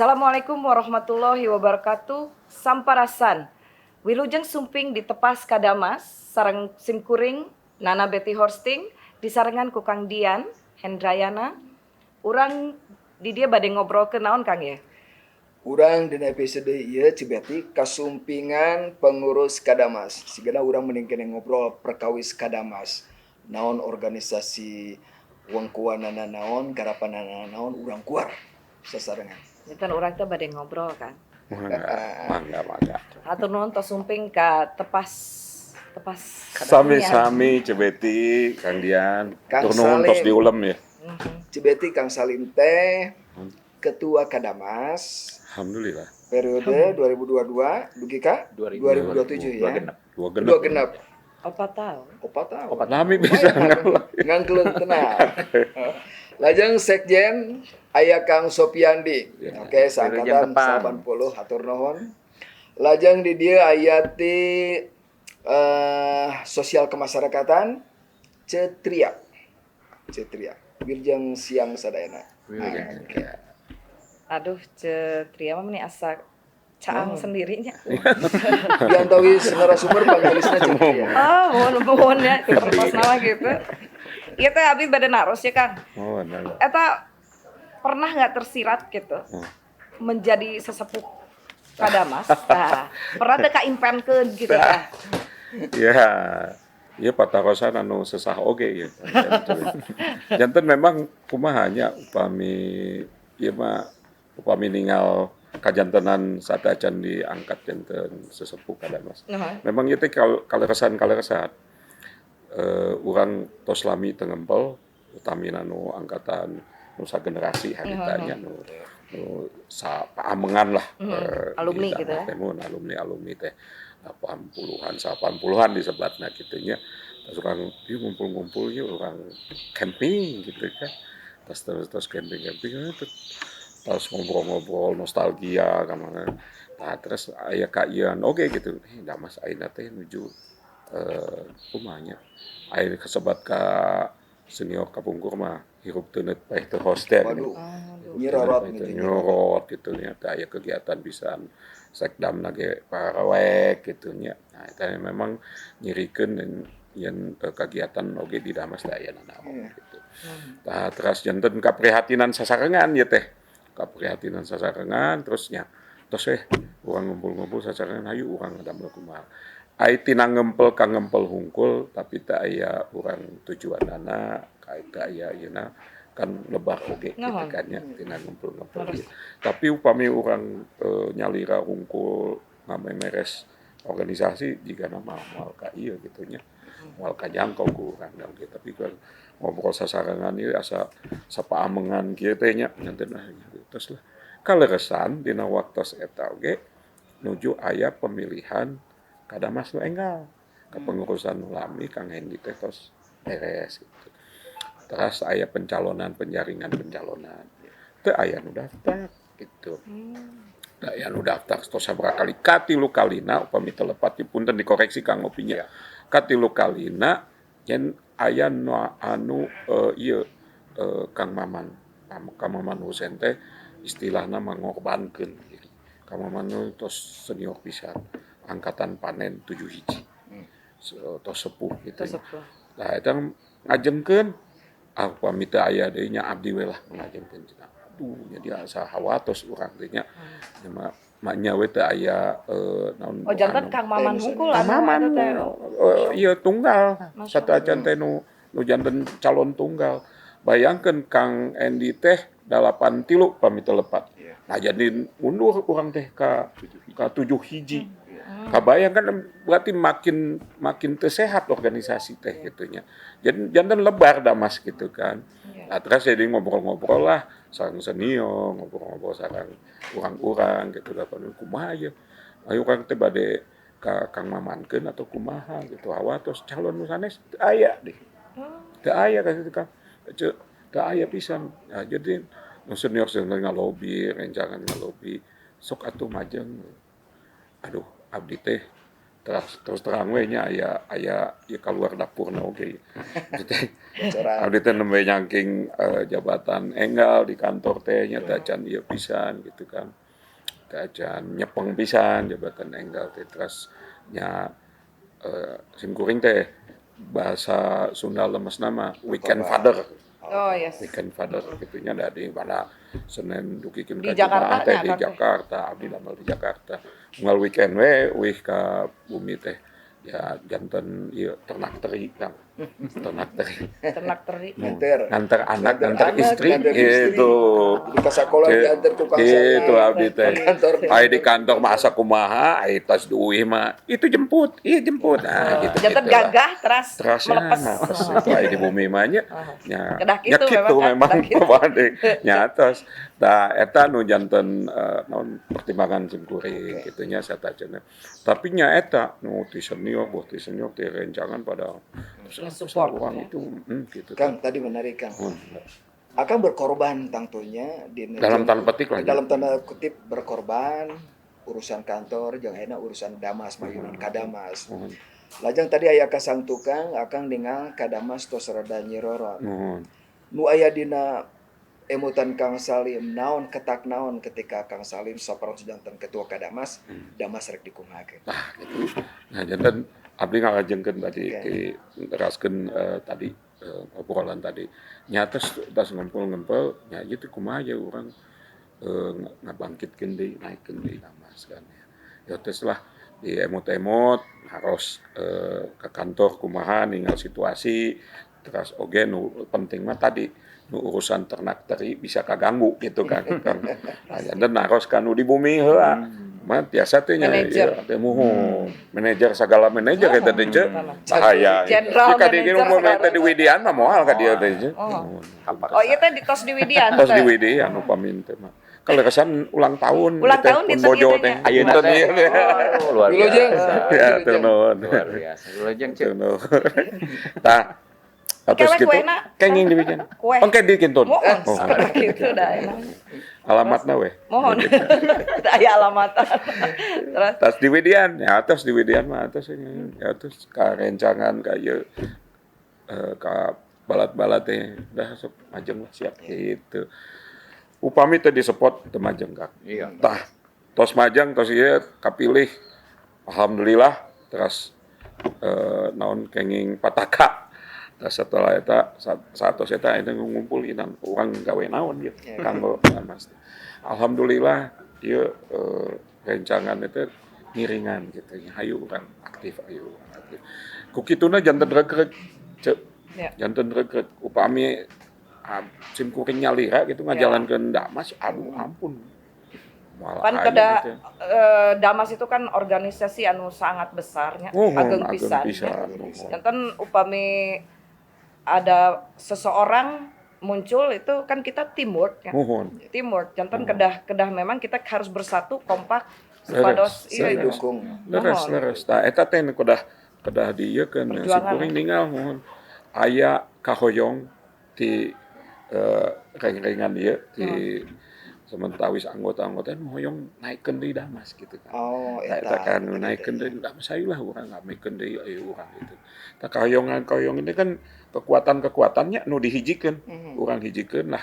Assalamualaikum warahmatullahi wabarakatuh. Sampurasun. Wilujeng sumping di Tepas Kadamas sareng simkuring Nana Betty Horsting disarengan ku Kang Dian Hendrayana. Urang di dieu bade ngobrol ke naon, Kang, ya? Urang dina episode ieu, Ci Betty, kasumpingan pengurus Kadamas. Sigana urang mending kene ngobrol perkawis Kadamas. Naon organisasi wengkuanana naon, garapanana naon, urang kuar sasarengan. Janten urang teh bade ngobrol kan. Mangga, mangga, mangga. Hatur nuhun tos sumping ka Tepas Tepas. Sami-sami, Ci Betty, Kang Dian. Kang Tur nuhun tos Salim. Diulem ya. Ci Betty, Kang Salim teh Ketua Kadamas Alhamdulillah. Periode 2022 dugi ka 2027 ya. Dua genep. Dua genep. Dua genep. 4 tahun. 4 tahun. 4. Lami bisa ngalah. Ngangkleung tenan. Lajeng Sekjen aya Kang Sopiandi. Ya. Oke, saangkatan Wilujeng tepang. 80, hatur nuhun. Lajeng di dieu aya ti sosial kemasyarakatan, Cetria. Cetria. Wilujeng siang sadayana. Wilujeng. Oke. Aduh, Cetria mah meni asa caang sendirinya. Diantawis narasumber panggelisna Cetria. Oh, mohon mohon ya, perkos nama gitu. Iya teh abi bade naros ya, Kang. Oh, nah. Eta pernah nggak tersirat gitu menjadi sesepuh Kadamas? Nah, pernah teh kaimpenkeun gitu tah? Ya, ya patarosan anu sesah oge ya. Janten memang kumaha nya, upami ieu mah upami ningal kajantenan satacan diangkat janten sesepuh Kadamas. Memang ieu teh kaleresan-kaleresan. Urang tos lami teu ngempel, utamina nu angkatan nu sagenerasi harita nya, nu nu sapaamengan lah. Alumni di gitu ya. Teh mun alumni alumni teh 80-an, 80-an disebatna kitu nya. Terus urang ieu ngumpul-ngumpul yuk, urang camping gitu kan. Terus terus terus camping-camping terus ngobrol-ngobrol nostalgia ka mana. Nah, terus aya kaieuan oge gitu. Eh, Damas ayeuna teh nuju kumaha nya? Aya kasebat ka senior kapungkur mah hirup teu paeh teu hos teh gini. Waduh, Aduh. nyirorot Itu gitu. Nyorot gitu nya, teu aya kegiatan pisan. Sekdamna ge parawek gitu nya. Nah, eta memang nyirikeun dan yen kegiatan oge di Damas teh aya nanaon gitu. Tah, terus janten kaprihatinan sasarengan ieu teh. Kaprihatinan sasarengan terus nya tos weh urang ngumpul-ngumpul sasarengan, hayu urang ngadamel kumaha. Ai tina ngempel ka ngempel hungkul, tapi teu aya urang tujuanana, teu aya ieuna kan lebar oge gitu kan nya tina ngumpul-ngumpul ieu. Tapi upami urang nyalira hungkul ngamemeres organisasi jigana mah moal ka ieu gitu nya. Moal kajangkau ku urang oge, tapi kan ngobrol sasarengan ieu asa sapaamengan kieu teh nya nyanten ah terus lah. Kaleresan dina waktos eta oge nuju aya pemilihan Kadamas nu enggal. Kepengurusan nu lami Kang Hendi teh tos beres gitu. Terus aya pencalonan, penjaringan pencalonan. Teu aya nu daftar gitu. Teu aya nu daftar tos sabaraha kali, katilu kalina upami teu lepat punten dikoreksi Kang Opinya. Katilu kalina yen aya nu anu ieu Kang Maman. Kang Maman Husen teh istilahna mangorbankeun diri. Kang Maman nu tos senior pisan, angkatan panen 71. Tos sepuh gitu. Tos sepuh. Nah, eta ngajengkeun ah upami teu aya deui nya abdi we lah ngajengkeun cenah. Aduh, jadi asa hawatos urang teh nya. Nya mah maknya we teu aya naon. Oh, janten anu. Kang Maman Teh, hungkul Kang anu Maman eta teh. Iya tunggal. Masya Satu acan teh nu nu janten calon tunggal. Bayangkeun Kang Endi teh 83 pami teu lepat. Nah, jadi mundur urang teh ka 71. Kabayang kan berarti makin makin teu sehat organisasi teh gitu nya. Jadi janten lebar Damas gitu kan. Nah, terus jadi ngobrol-ngobrol lah sareng senior, ngobrol-ngobrol sareng urang-urang gitu dapat kumaha ye. Ayo urang teh bade ka Kang Mamankeun atau kumaha gitu. Hawatos calon nu sanes teu aya deh. Teu aya ka situ Kang. Ceu teu aya pisan. Nah, jadi nu senior senior ngalobi, rencangan ngalobi, sok atuh majeng. Aduh, abdi teh Terus terus terang we nya aya aya ieu kaluar dapurna oge. Teh Bocoran. abdi teh nembe nyangking jabatan enggal di kantor teh nya teh acan ieu pisan gitu kan. Teh acan nyepeng pisan jabatan enggal teh, terus nya simkuring teh bahasa Sunda lemesna mah weekend father. Oh, yes. Weekend father gitu nya, dari pada Senin dugikeun Di ka Jakarta Jumaah teh nya, di Kang, teh? Jakarta, abdi damel di Jakarta. Unggal weekend we uih ka bumi teh ya janten ieu ternak teri, Kang. Ternak teri. Ternak teri. Nganter. Nganter anak, Nganter nganter anak, istri nganter istri. gitu. Jadi ke sekolah diantar ku Kang Gitu Salim. abdi teh. Ke kantor. Ai di kantor mah asa kumaha, ai tas duih mah itu jemput, iya jemput. Nah, gitu. Janten gagah teras terasnya melepas. melepas itu ai di bumi mah nya. Nya Kedah nya kitu kitu memang kan, memang kedah kitu. pade. Nya atos. Tah eta nu janten naon pertimbangan simkuring kitu nya satacana. Tapi nya eta nu ti senior, boh ti senior ti rencangan pada terus Support, orang ya. itu gitu. Kang, tadi menarik, Kang. Akan berkorban tentunya di Dalam tanda petik lah, ya. Dalam tanda kutip berkorban urusan kantor jeung ayeuna urusan Damas mayunan Kadamas. Lajeng tadi aya kasang tukang akang ningal Kadamas tos rada nyirorot. Muhun. Nu aya dina emutan Kang Salim naon, ketak naon ketika Kang Salim saparantos janten ketua Kadamas, Damas rek dikumahakeun? Nah, gitu. Nah, janten abdi ngalajengkeun tadi Oke. di teraskeun tadi obrolan tadi. Nya tos tos ngumpul-ngumpul nya ieu teh kumaha ya urang ngabangkitkeun deui, naikkeun deui Damas kan ya. Ya terus lah di emot-emot harus ke kantor kumaha ninggal situasi, terus oge nu penting mah tadi nu urusan ternak teri bisa kaganggu gitu kan, Kang. Nah, janten naros ka nu di bumi heula. Mah biasa teh nya Manajer. ieu teh muhun. Manajer segala manajer eta teh ce. Bahaya. Jenderal Jika di manajer umum segala teh di Widian mah moal ka dieu teh ce. Oh. Muhun. Oh, iya teh di tos di Widian. Tos di teh. Widian upami teh mah. Kalau kesan ulang tahun Ulang teh, tahun pun di bojo teh teh. nya. Ayeuna teh. Oh, luar Wilujeng. biasa. Ya, tur nuhun. Luar biasa. Wilujeng, Cek. Tur nuhun. Tah. Atos Kewek gitu. kuena. Kenging dibikin. Kue. Engke dikintun. Mohon, Oh. gitu dah enak. Alamatna weh. Mohon. Aya alamatan. Terus Tas di Widian, ya atas di Widian mah atas ini, ya atas ka rencangan ka ieu ka balat-balat teh dah sok majeng lah siap gitu. Upami teh disepot teu majeng, Kang. Iya. Tah, tos majeng tos ieu kapilih. Alhamdulillah terus naon kenging pataka. Tah setelah eta saatos eta eta ngumpul inang urang gawe naon ieu kanggo Mas. Alhamdulillah ieu rencangan itu ngiringan gitu. Hayu urang aktif, hayu urang aktif. Ku kituna janten regreg ceu. Ya. Janten regreg upami sim kuring nyalira gitu ngajalankeun Damas, aduh ampun. Malah kan aya kedah gitu. Damas itu kan organisasi anu sangat besarnya, Muhun, ageng ageng pisan. pisan, nya. muhun. Janten upami ada seseorang muncul itu kan kita teamwork ya. Muhun. Teamwork. Janten kedah kedah memang kita harus bersatu kompak supados Leres, iya, Saling iya. dukung. Leres, Muhun. leres. Tah eta teh nu kedah kedah diieukeun sim Perjuangan. kuring ninggal muhun. Aya kahoyong ti reng-rengan ieu ti sementawis anggota-anggota nu hoyong naikkeun deui Damas gitu kan. Oh, Tah eta. eta kan nu naikkeun deui Damas hayulah urang ngamekeun deui ayo urang gitu. Tah kahoyongan-kahoyong ini kan kekuatan-kekuatannya nu dihijikeun. Urang hijikeun lah.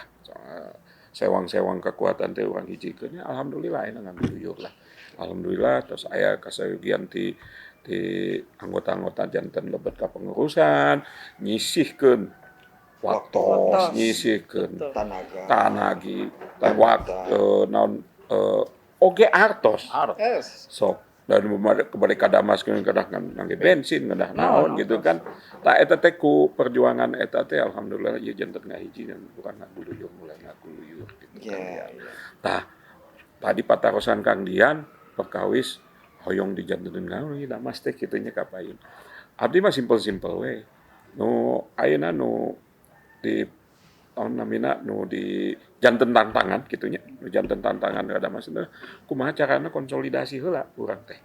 Sewang-sewang kekuatan teh urang hijikeun ya alhamdulillah ayeuna ngambil lah. Alhamdulillah terus aya kasayugian ti ti anggota-anggota janten lebet ka pengurusan nyisihkeun waktos, Waktos. nyisihkeun Betul. Tanaga. tanagi waktu naon oge artos Art. Yes. sok dan kembali ka Damas kedah ngangge bensin kedah naon gitu kan tah eta teh ku perjuangan eta teh alhamdulillah ieu janten ngahiji dan urang ngaguluyur mulai ngaguluyur gitu kan Iya, ya. iya. Tah tadi patarosan Kang Dian perkawis hoyong dijantenin naon ieu Damas teh kitu nya kapayun. Abdi mah simpel-simpel we. Nu ayeuna nu di tahun namina nu di janten tantangan kitu nya. Nu janten tantangan ka Damas teh kumaha carana konsolidasi heula urang teh.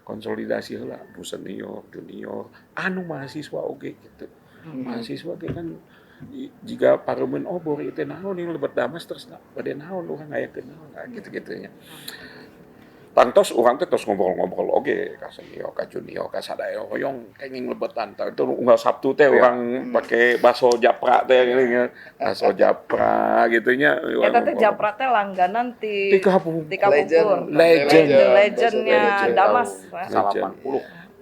Konsolidasi heula nu senior, junior, anu mahasiswa oge gitu. Mahasiswa ge kan jika parumen obor ieu teh naon ieu lebet Damas terus bade naon urang ngayakeun naon nah, gitu-gitu nya. Tangtos urang teh tos ngobrol-ngobrol oge ka senior, ka junior, ka sadaya hoyong kenging lebetan. Tah itu unggal Sabtu teh urang pake baso japra teh gini nya. Baso japra gitu nya. Eta teh japra teh langganan ti Ti kapungkur. Ti kapungkur. Legend. The legendnya Legend. Damas. Legend.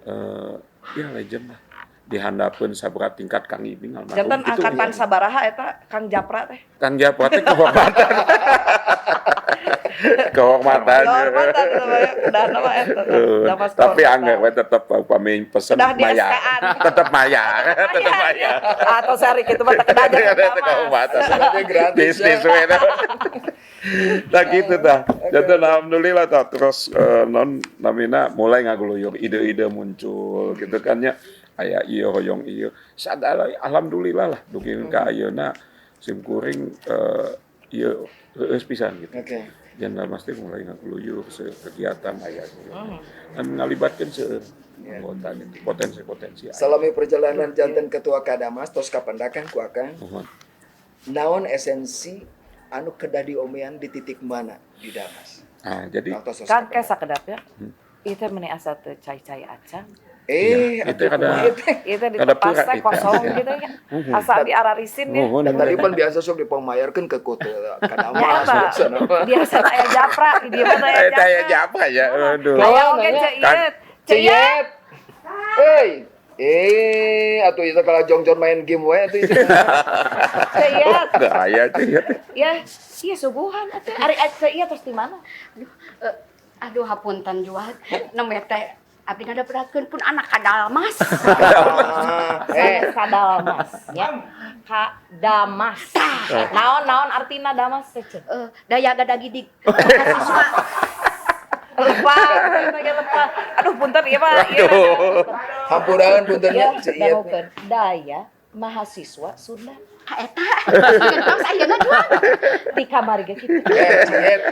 80. Ya legend lah. Dihandapeun sabaraha tingkat Kang Ibing almarhum. Janten Gitu. angkatan sabaraha eta Kang Japra teh. Kang Japra teh kehormatan. Kehormatan. Kehormatan udah nama eta. Damas Tapi kehormatan. anggar we tetep upami pesen Udah di mayar. SK-an. Tetep mayar, tetep mayar. Atau sehari gitu mah tak aja Tetep kehormatan. Sebenarnya gratis Bisnis ya. we dah. Nah gitu dah. Jadi alhamdulillah dah terus non namina mulai ngaguluyur ide-ide muncul gitu kan ya. Aya ieu hoyong ieu. Sadala alhamdulillah lah dugi ka ayeuna sim kuring ieu reueus pisan gitu. Oke. Dan pasti mulai ngaguluyur kegiatan aya dan ngalibatkeun seueur anggota gitu potensi-potensi aya. Salami perjalanan janten ketua Kadamas tos kapendakan ku akang. Muhun. Naon esensi anu kedah diomean di titik mana di Damas? Nah, jadi Tos tos Kan kapendak. kayak sakedap ya. Itu meni asa teu cai-cai acan. Eh, Iya, itu atuh kada- kumaha teh? Itu di Kada tepas pura teh itu. kosong gitu ya. Asa diararisin ya. Muhun. Dan tadi pan biasa sok dipamayarkeun ke kota Kadamas. Ya, Pak. biasana mah. Biasa aya japra di dieu mah aya Eh, aya japra ya. Aduh. Aya oge Ceu Iyet. Ceu Iyet. Ciyet. Euy. Eh, atuh itu kalau jongjon main game wae atuh itu. Ceu Iyet. Teu aya Ceu Iyet. Ya, iya suguhan atuh. Ari Ceu Iyet terus di mana? Aduh, aduh hapunten jual. Nembe teh abdi ngadaperatkeun pun anak kadalmas. Ah, eh, Kadamas ya. Kadamas. Naon-naon artina damas teh Ceu? Daya gadagidig. Mahasiswa. Lepas, eta lepas. Aduh punten ieu mah. Ieu Aduh. hampuraan punten Ya, nya Ceu Iyet. dangukeun. Daya mahasiswa Sunda. Ka eta. Gentos ayeuna jual. Di kamari ge kitu. Eh, Ceu Iyet.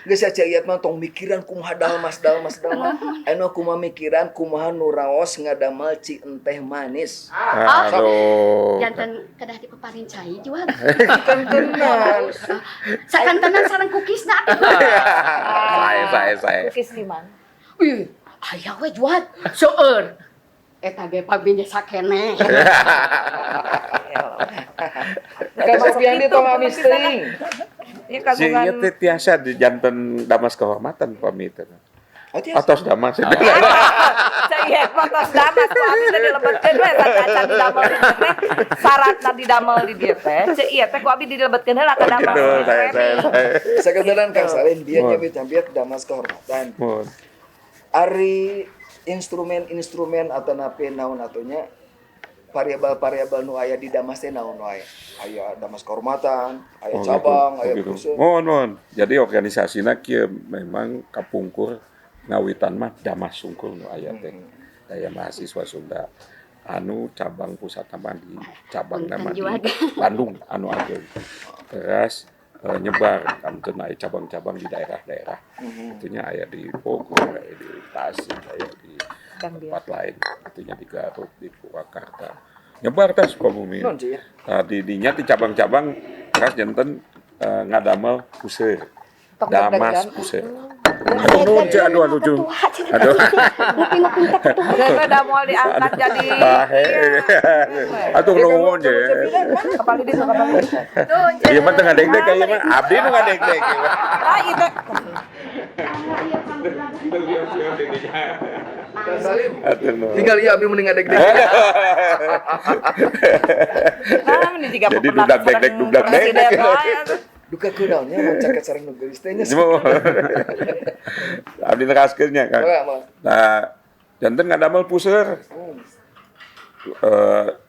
Geus ya Ceu Iyet mah tong mikiran kumaha dalmas dalmas dalmas. Anu kumaha mikiran kumaha nu raos ngadamal ci enteh manis. Aduh. Janten kedah dipeparin cai jual. Kantenan. Sakantenan sareng kukisna atuh. Saya. Kukis di mana? Ih, aya we jual. Seueur. Eta ge pabinnya sakene. Kang Sofiandi tong amis teuing. Ieu Si kagungan Iyet teh tiasa di janten damas kehormatan pami teh. Oh, tiasa. Atos damas. Ceu Iyet mah tos damas ku abdi teh dilebetkeun we sacan didamel di dieu teh. Saratna didamel di dieu teh. Ceu Iyet teh ku abdi dilebetkeun heula ka Oh, damas. gitu, saya. Sakantenan Kang Salim dia Mohon. nyabit-nyabit damas kehormatan. Mohon. Ari instrumen-instrumen atau napi naon atunya variabel-variabel nu aya di Damas teh naon wae. Aya Damas kehormatan, aya Oh, cabang, gitu. aya Oh, gitu. khusus. Mohon, mohon. Jadi organisasina kieu memang kapungkur ngawitan mah Damas sungkul nu aya teh. Daya mahasiswa Sunda anu cabang pusat nama di cabang nama di Bandung anu ageng. Terus nyebar kantun aya cabang-cabang di daerah-daerah. Itunya aya di Bogor, aya di Tasik, aya di Kang Dia. tempat lain. Itunya di Garut, di Purwakarta. Nyebar teh Sukabumi. Non, Ci, ya. Nah, di dinya di cabang-cabang teras janten ngadamel puseur. Tong Damas deg-degan. puseur. Nuhun Ceu, aduh aduh Ceu. Aduh. Nguping-nguping teh ketua. Saya udah mau diangkat jadi Bahe. Atuh nuhun Ceu. Kepali di kepali. Ieu mah teu ngadegdeg ieu mah abdi nu ngadegdeg. Ah, itu. Kang Salim. Atuh nuhun. Tinggal iya abdi mending ngadeg-deg. Nah, ini juga Jadi dudak deg-deg, dudak deg-deg. Duka kunaon nya mun caket sareng nu geulis teh nya. Abdi neraskeun nya Kang. Mangga, mangga. Nah, janten ngadamel puseur.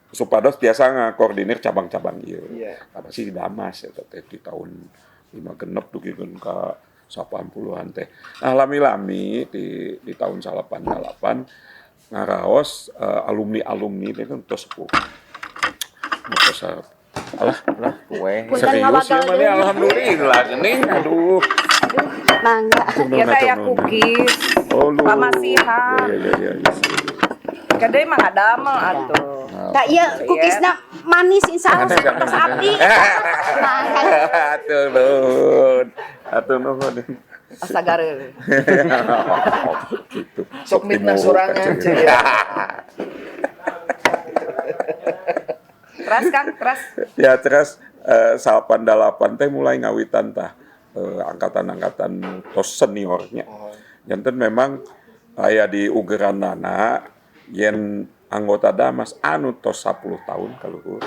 Supados tiasa ngakoordinir cabang-cabang ieu. Iya. Apa sih di Damas eta teh di tahun 56 dugikeun ka 80-an teh. Nah, lami-lami di tahun 88 ngaraos alumni-alumni teh kan tos sepuh. Nu tos alah, Lah, kue. Punten serius ngawagal ya mah deui. alhamdulillah geuning aduh. Mangga. Ya kayak cookies. Oh, lu. Pamasihan. Ya, ya, ya, ya. Kade mah ngadamel atuh. Tak iya kukisna manis insyaallah Manis, sapertos manis. abdi. Mangga. Atuh nuhun. Atuh nuhun. Asa gareuh. Gitu. Sok mitnah sorangan cek ya. Teras Kang, teras. Ya terus 88 teh mulai ngawitan tah angkatan-angkatan tos seniornya. Janten memang aya di ugeranana yen anggota Damas anu tos 10 tahun kaluhur.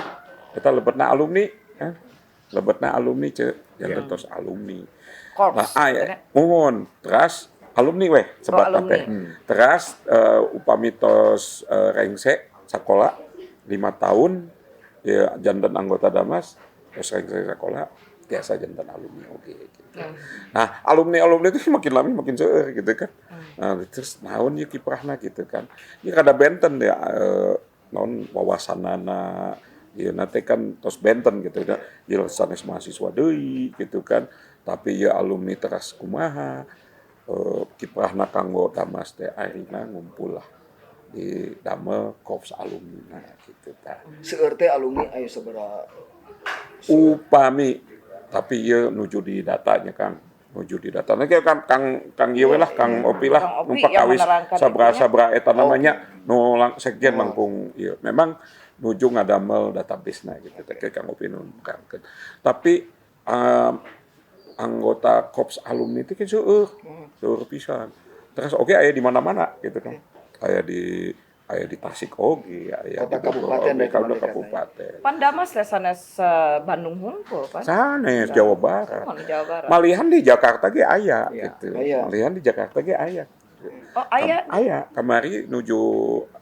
Eta lebetna alumni, ya. Lebetna alumni ce, janten tos alumni. Korps. Nah, aya muhun, teras alumni weh sebatna teh. Teras upami tos rengse sakola 5 tahun ya janten anggota Damas terus rengse sakola biasa janten alumni oge gitu. Nah, alumni-alumni itu makin lama makin seueur gitu kan. Nah, terus naon ieu kiprahna gitu kan. Ieu kada benten ya naon wawasanana ieu na teh kan tos benten gitu kan. Ieu sanes mahasiswa deui gitu kan. Tapi ieu alumni teras kumaha kiprahna kanggo Damas teh akhirna ngumpul lah di damel korps alumni gitu tah. Seueur teh alumni aya sabaraha? Upami tapi ieu nuju di datanya Kang, nuju di data. Nah, Kang Kang Kang ieu lah Kang Opi lah nu pakawis sabra-sabra eta namanya nu sekjen langkung ieu. Memang nuju ngadamel database-na gitu teh Kang Opi nu nerangkeun. Tapi anggota korps alumni itu kan seueur, seueur pisan. Terus oke aya di mana-mana gitu kan. Aya di Tasik oge, aya di kabupaten, kabupaten. Pan Damas lah sanes Bandung hungkul pan. Sanes Jawa Barat. Malihan di Jakarta ge aya gitu. Malihan di Jakarta ge aya. Oh, aya. Aya kamari nuju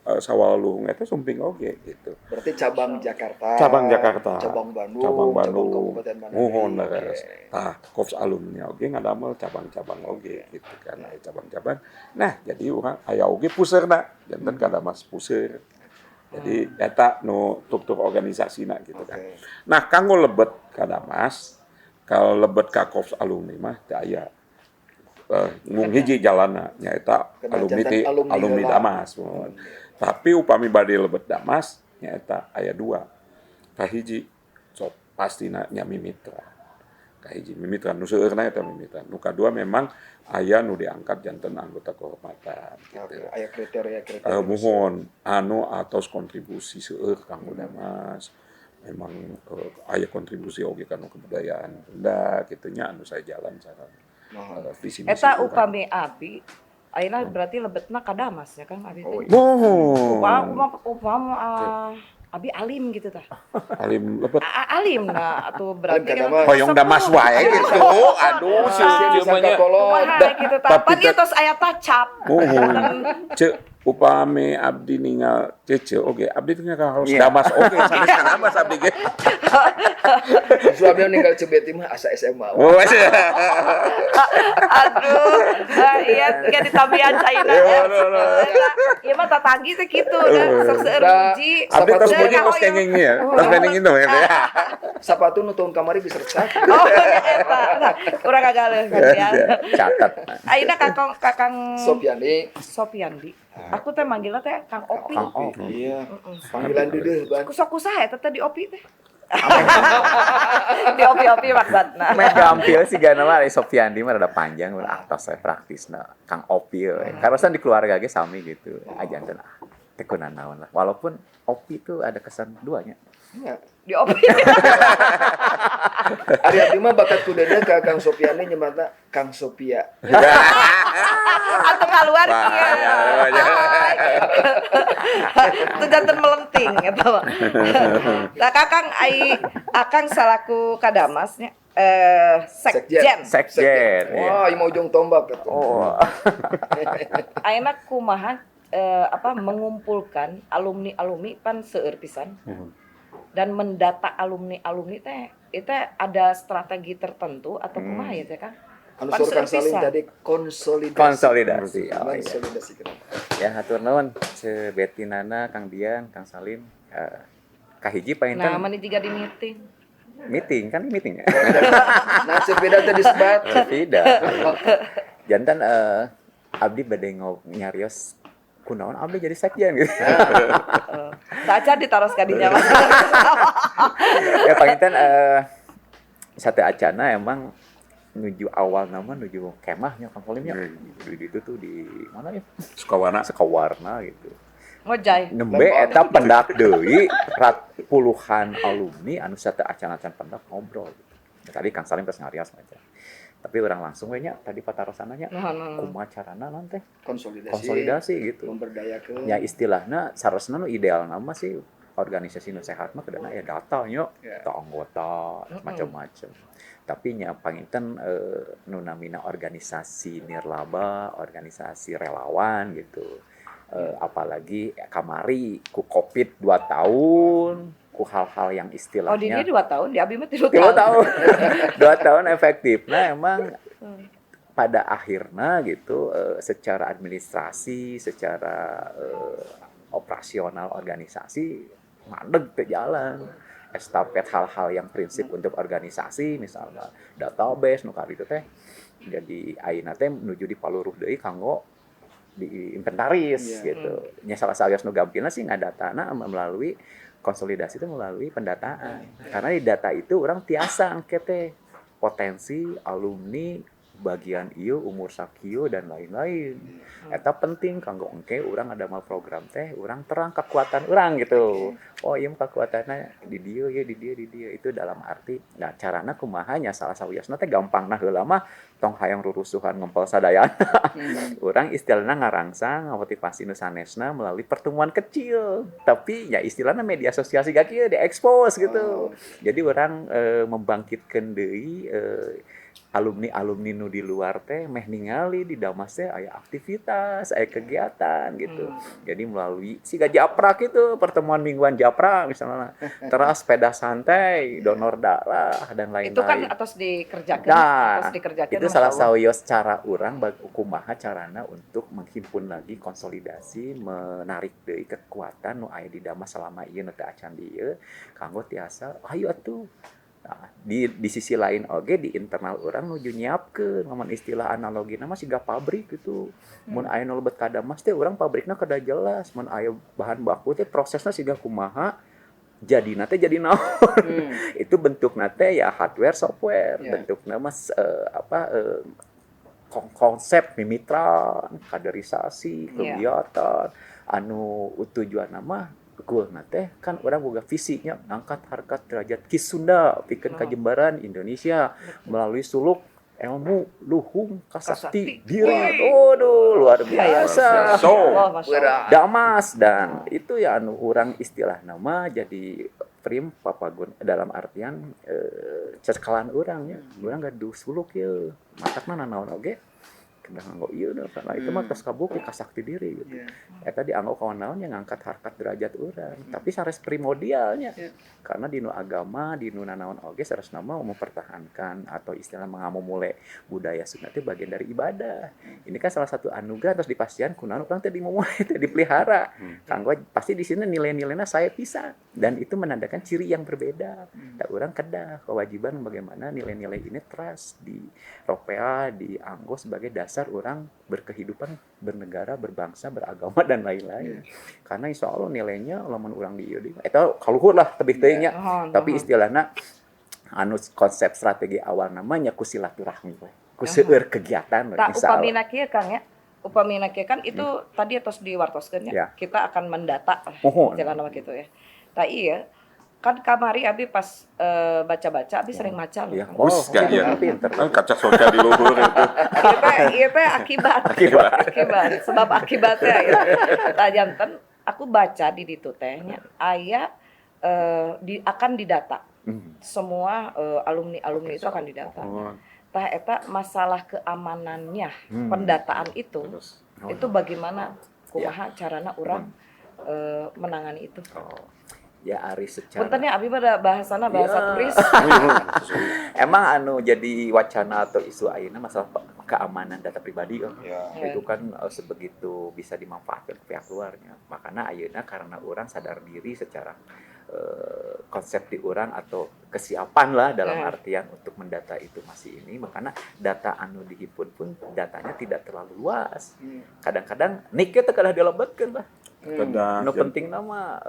Sawaluhung eta sumping oge gitu. Berarti cabang Jakarta. Cabang Jakarta. Cabang Bandung, cabang Kabupaten Bandung. Muhun leres. Tah, korps alumni oge ngadamel cabang-cabang oge gitu kan. Aya cabang-cabang. Nah, jadi urang aya oge puseurna, janten Kadamas puseur. Jadi eta nu struktur organisasina gitu kan. Nah, kanggo lebet Kadamas, kalau lebet ka korps alumni mah teu aya. Mung hiji jalana nyaeta alumni ti alumni Damas. Tapi upami bade lebet Damas nyaeta aya dua. Kahiji sok pastina nya mimitra. Kahiji mimitra nu seueurna eta mimitra. Nu kadua memang aya nu diangkat janten anggota kehormatan gitu. Aya kriteria-kriteria. Muhun anu atos kontribusi seueur kanggo Damas. Memang aya kontribusi oge kana kebudayaan Sunda kitu nya anu saya jalan sareng visi misi. Eta upami abi ayeuna berarti lebetna ka Damas ya Kang abi teh. Oh. Upama abi alim gitu tah. Alim lebet. Alim nah atuh berarti kan hoyong Damas wae gitu. Aduh sieun mah nya. Gitu tah. Pan ieu tos aya tacap. Muhun. Ceuk upami abdi ningal cece oge abdi teh harus Damas oge sanes ka Damas abdi ge. Justru abdi ninggal Cebeti mah asa SMA. Oh, aduh, iya tiga ditambihan caina. Ieu mah tatanggi teh kitu da sok seueur muji. Abdi tos muji tos kenging ya. Tos mending itu ya. Sapatu nu tahun kamari geus resak. Oh, eta. Urang kagaleuh ya. Catat. Ayeuna Kakang Sopiandi. Sopiandi. Aku teh manggilna teh Kang Opi. Kang Opi. Iya. Panggilan deudeuh, Ban. Sok kusaha eta teh di Opi teh. Di Opi-opi maksudna. Meh gampil sih gana mah ari Sopiandi mah rada panjang atos saya praktisna Kang Opi we. Karosan di keluarga ge sami gitu. Ajanten teh kunaon lah. Walaupun Opi itu ada kesan duanya. Iya. Di Opi. Ari abdi mah bakat ku deudeuh ka Kang Sopiandi nyebatna Kang Sopia. Atau keluar kieu. Itu janten melenting eta mah. Nah, Kakang ai Akang salaku Kadamas nya sekjen. Sekjen. Wah, ieu mah ujung tombak atuh. Oh. Ayeuna kumaha apa mengumpulkan alumni-alumni pan seueur pisan. Dan mendata alumni-alumni teh itu ada strategi tertentu atau kumaha ya teh Kang? Anu saur Kang Salim tadi konsolidasi. Konsolidasi. Oh, konsolidasi. Iya. Ya hatur nuhun Ce Betty Nana, Kang Dian, Kang Salim. Kahiji painten. Nah, mani jiga di meeting. Meeting kan meeting ya. Nah, sepeda tadi sebat. Sepeda. Jantan abdi bade nyarios kunaon abdi jadi sekjen gitu. Saja ditaros ka dinya mah. Ya panginten sate acana emang Nuju awal nama nuju kemahnya Kang Kolim nya. Di itu tuh di mana ya? Sukawarna. Sukawarna gitu. Ngojay. Nembe eta pendak deui rat puluhan alumni anu sateu acan-acan pendak ngobrol gitu. Ya, tadi Kang Salim tos ngarios aja. Tapi orang langsung we nya tadi patarosanna nya kumaha carana naon teh? Konsolidasi gitu. Memberdayakeun. Ya istilahna sarosna nu ideal nama sih organisasi nu sehat mah kedana aya data nya, data anggota macam-macam. Tapi nya panginten nu namina organisasi nirlaba, organisasi relawan gitu. Apalagi kamari ku Covid 2 tahun, ku hal-hal yang istilahnya. Oh, di dia 2 tahun, di abi mah 3 tahun. 2 tahun efektif. Nah, emang pada akhirnya gitu secara administrasi, secara operasional organisasi mandeg ke jalan. Estafet hal-hal yang prinsip untuk organisasi misalnya database nu itu teh. Jadi ayeuna teh menuju di paluruh deui kanggo di inventaris gitu. Nya salah satu nu gampilna sih ngadatana melalui konsolidasi itu melalui pendataan. Karena di data itu orang tiasa engke teh potensi alumni bagian ieu umur sakieu dan lain-lain. Eta penting kanggo engke urang ada mal program teh urang terang kekuatan urang gitu. Oh ieu kekuatanna di dieu ya di dieu di dieu itu dalam arti nah carana kumaha nya salah sawiosna teh gampangna heula mah tong hayang rurusuhan ngempel sadayana. Urang istilahna ngarangsang ngamotivasi nu sanesna melalui pertemuan kecil. Tapi ya istilahna media sosial siga kieu diekspos gitu. Jadi urang membangkitkeun deui alumni-alumni nu di luar teh meh ningali di Damas teh aya aktivitas, aya kegiatan gitu. Jadi melalui siga japrak itu pertemuan mingguan japrak misalnya, teras sepeda santai, donor darah dan lain-lain. Itu kan atas dikerjakan, nah, atas dikerjakan. Itu salah sawios cara urang kumaha carana untuk menghimpun lagi konsolidasi, menarik deui kekuatan nu aya di Damas selama ieu nu teu acan di ieu kanggo tiasa ayo atuh. Nah, di sisi lain oge di internal orang nuju nyiapkeun lamun istilah analogina mah siga pabrik gitu. Mun aya nu lebet ka Damas teh urang pabrikna kedah jelas, mun aya bahan baku teh prosesna siga kumaha jadina teh jadi naon. Itu bentukna teh ya hardware software, bentukna mah konsep mimitran, kaderisasi, kegiatan anu tujuanna mah goalna teh kan orang boga visinya ngangkat harkat derajat Ki Sunda pikeun kajembaran Indonesia melalui suluk ilmu luhung kasakti diri. Waduh, luar biasa. Damas dan itu ya anu urang istilah nama jadi prim papagun dalam artian cekalan urang nya. Urang gaduh suluk ieu matakna nanaon oge kedah nganggo ieu karena itu mah tos kabukti kasakti diri gitu. Eta dianggo kawan naon yang ngangkat harkat derajat urang, tapi sanes primordialnya. Karena di nu agama, di nu nanaon oge sanes nama mempertahankan atau istilah mengamumule budaya Sunda teh bagian dari ibadah. Ini kan salah satu anugerah terus dipastian kunaon urang teh dimumule teh dipelihara. Kanggo pasti di sini nilai-nilainya saya pisah dan itu menandakan ciri yang berbeda. Tak urang kedah kewajiban bagaimana nilai-nilai ini teras di ropea dianggo sebagai dasar orang berkehidupan, bernegara, berbangsa, beragama dan lain-lain. Karena insya Allah nilainya lamun urang di ieu eta kaluhur lah tebih teuing nya. Tapi istilahna anu konsep strategi awal namanya ku silaturahmi we. Ku seueur kegiatan we insyaallah. Upamina kieu Kang ya. Upamina kieu kan itu tadi atos diwartoskeun ya. Kita akan mendata jalan nama gitu ya. Tah iya kan kamari abi pas baca-baca abi sering maca loh. Ya, oh, ya. Pinter. Kan kaca soca di luhur itu. Ieu teh akibat. Sebab akibatnya ya. Tah janten aku baca di ditu teh nya aya akan didata. Semua alumni-alumni itu akan didata. Tah eta masalah keamanannya pendataan itu. Terus. Itu bagaimana kumaha carana urang menangani itu. Ya ari secara puntennya abi pada bahasana bahasa turis. Emang anu jadi wacana atau isu ayeuna masalah keamanan data pribadi kan. Itu kan sebegitu bisa dimanfaatkan ke pihak luarnya. Makanya ayeuna karena orang sadar diri secara konsep di orang atau kesiapan lah dalam artian untuk mendata itu masih ini, makanya data anu dihimpun pun datanya tidak terlalu luas. Kadang-kadang niknya teh kalah dilebetkeun lah. Nu penting nama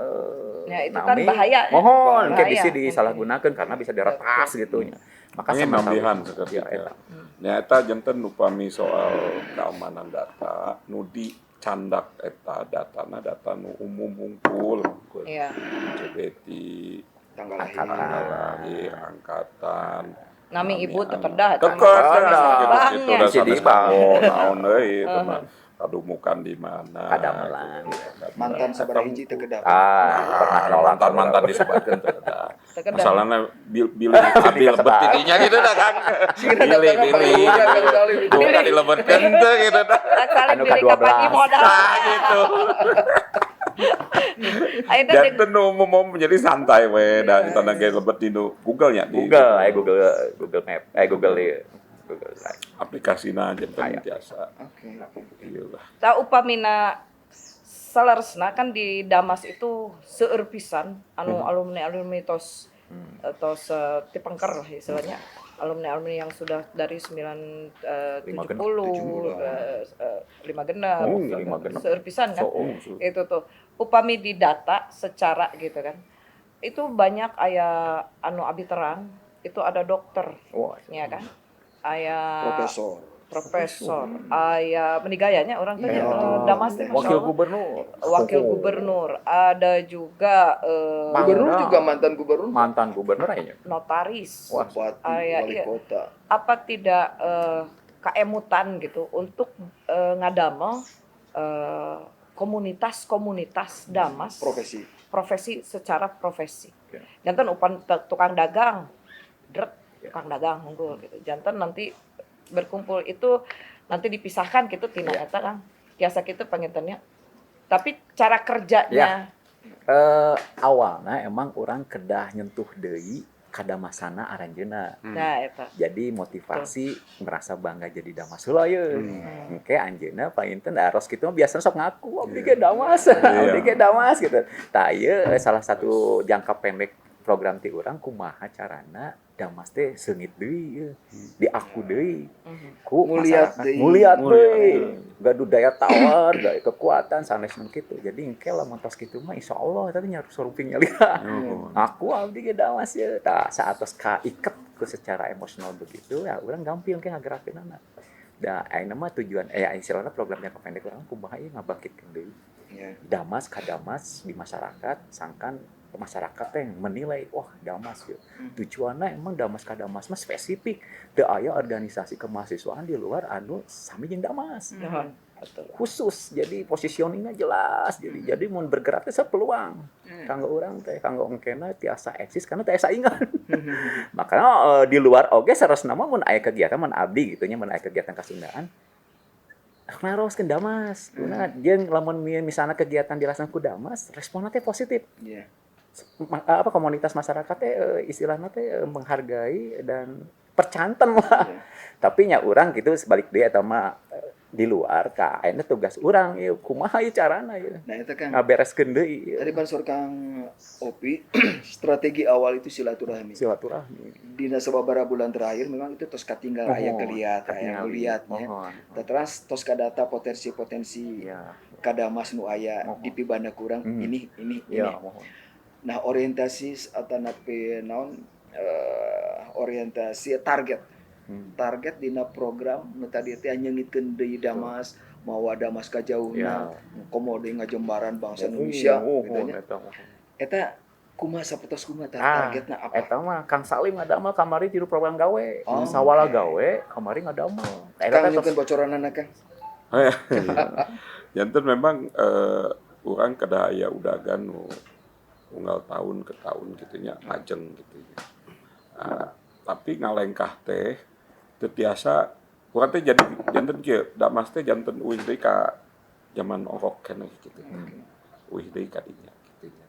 ya, itu kan bahaya. Mohon kayak bisa disalahgunakan karena bisa diretas gitu nya. Maka ini nambihan seketika. Nyata janten upami soal keamanan data nu dicandak eta datana data nu umum hungkul. Iya. CBT, tanggal lahir, angkatan. Nami ibu teu kedah. Kekedah gitu da sanes kanggo naon deui itu mah. Kadumukan di mana? Kadamelan. Mantan sabaraha hiji teu kedah. Pernah nolak mantan disebatkeun teu kedah. Masalahna bilih abil lebet tidinya gitu dah Kang. Bilih. Bukan dilebetkeun teu gitu dah. Anu ka-12. Tah gitu. Janten nu umum jadi santai we da eta ge lebet di Google nya di Google, Google Map, Google ieu. Google Drive. Aplikasina janten tiasa. Oke. Ieu lah. Tah upamina saleresna kan di Damas itu seueur pisan anu alumni-alumni tos tos tipengker lah istilahnya. Alumni-alumni yang sudah dari 970 5 genep, seueur pisan kan. Itu tuh upami di data secara gitu kan. Itu banyak aya anu abi terang, itu ada dokter. Ya kan? Aya profesor, aya menigayanya orang teh Damas teh wakil gubernur, wakil gubernur, ada juga gubernur juga mantan gubernur aja, notaris, bupati, wali kota. Apa tidak keemutan gitu untuk ngadamel komunitas-komunitas Damas profesi secara profesi. Okay. Janten upan tukang dagang, dret tukang dagang unggul gitu. Janten nanti berkumpul itu nanti dipisahkan gitu tina eta Kang. Biasa gitu pangintennya. Tapi cara kerjanya awalna emang orang kedah nyentuh deui kadamasana aranjeuna. Nah, eta. Jadi motivasi merasa bangga jadi Damas heula ye. Engke anjeunna panginten aros kitu mah biasana sok ngaku abdi ge Damas, abdi ge Damas gitu. Tah ieu salah satu jangka pendek program ti urang kumaha carana Damas teh seungit deui diaku deui ku masyarakat muliat deui gaduh daya tawar daya kekuatan sanes nu kitu. Jadi engke lamun tos kitu mah insyaallah eta teh nyaru suruping nyalira aku abdi ge Damas ye. Tah saatos kaiket ku secara emosional begitu ya urang gampil engke ngagerakeunana. Da ayeuna mah tujuan istilahna program jangka pendek urang kumaha ieu ngabangkitkeun deui Damas ka Damas di masyarakat sangkan masyarakat teh menilai wah Damas ya. Tujuannya emang Damas ka Damas mah spesifik. Teu aya organisasi kemahasiswaan di luar anu sami jeung Damas. Khusus jadi positioningnya jelas. Jadi mun bergerak teh sapeluang. Kanggo urang teh kanggo engkena tiasa eksis karena teh saingan. Makanya di luar oge sarasna mah mun aya kegiatan mun abdi gitu nya mun aya kegiatan kasundaan naroskeun Damas. Nah, jeung lamun misalna kegiatan dilaksanakeun ku Damas, responna teh positif. Yeah. Apa komunitas masyarakat teh istilahnya teh menghargai dan percanten lah. Yeah. Tapi nya urang gitu sebalik deui eta mah di luar ka ayeuna tugas urang ieu kumaha ieu carana ieu. Nah eta Kang ngabereskeun deui. Tadi pansor Kang Opi strategi awal itu silaturahmi. Silaturahmi. Dina sababaraha bulan terakhir memang itu tos katinggal aya geliat, aya geliatnya. Terus tos kadata potensi-potensi kadamas nu aya dipibanda kurang ini. Ya, nah orientasi atau napi naon orientasi target target dina program nu tadi teh nyeungitkeun deui Damas mawa Damas ka jauhna komo deui ngajembaran bangsa Indonesia gitu nya. Eta kumaha sapertos kumaha targetna apa? Eta mah Kang Salim ngadamel kamari tiru program gawe. Sawala gawe kamari ngadamel. Kang nyungkeun bocoranana Kang. Janten memang urang kedah aya udagan nu unggal tahun ke tahun gitunya ngajeng gitunya. Tapi ngalengkah teh teu tiasa urang teh jadi janten kieu Damas teh janten uih deui ka jaman orok keneh kitu. Uih deui ka dinya kitu nya.